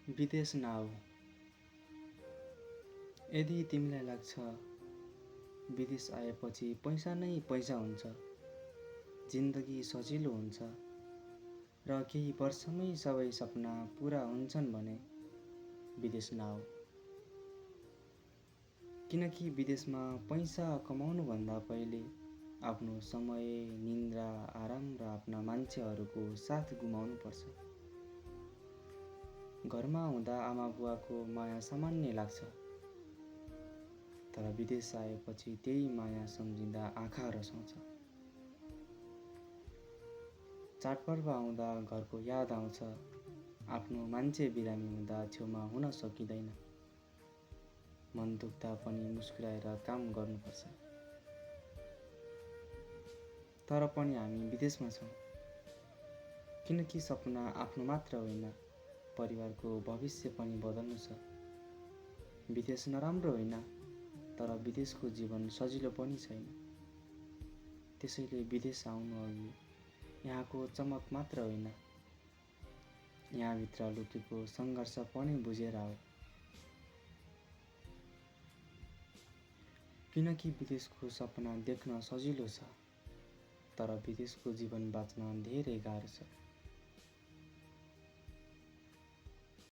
विदेश नआऊ। यदि तिमीलाई लाग्छ विदेश आएपछि पैसा नै पैसा हुन्छ, जिन्दगी सजिलो हुन्छ र केही वर्षमै सबै सपना पुरा हुन्छन् भने विदेश नआऊ। किनकि विदेशमा पैसा कमाउनुभन्दा पहिले आफ्नो समय, निन्द्रा, आराम र आफ्ना मान्छेहरूको साथ गुमाउनुपर्छ। घरमा हुँदा आमा बुवाको माया सामान्य लाग्छ, तर विदेश आएपछि त्यही माया सम्झिँदा आँखा रसाउँछ। चाडपर्व आउँदा घरको याद आउँछ, आफ्नो मान्छे बिरामी हुँदा छेउमा हुन सकिँदैन। मन दुख्दा पनि मुस्कुराएर काम गर्नुपर्छ। तर पनि हामी विदेशमा छौँ, किनकि सपना आफ्नो मात्र होइन, परिवारको भविष्य पनि बदल्नु छ। विदेश नराम्रो होइन, तर विदेशको जीवन सजिलो पनि छैन। त्यसैले विदेश आउनु अघि यहाँको चमक मात्र होइन, यहाँभित्र लुकेको सङ्घर्ष पनि बुझेर आऊ। किनकि विदेशको सपना देख्न सजिलो छ, तर विदेशको जीवन बाँच्न धेरै गाह्रो छ।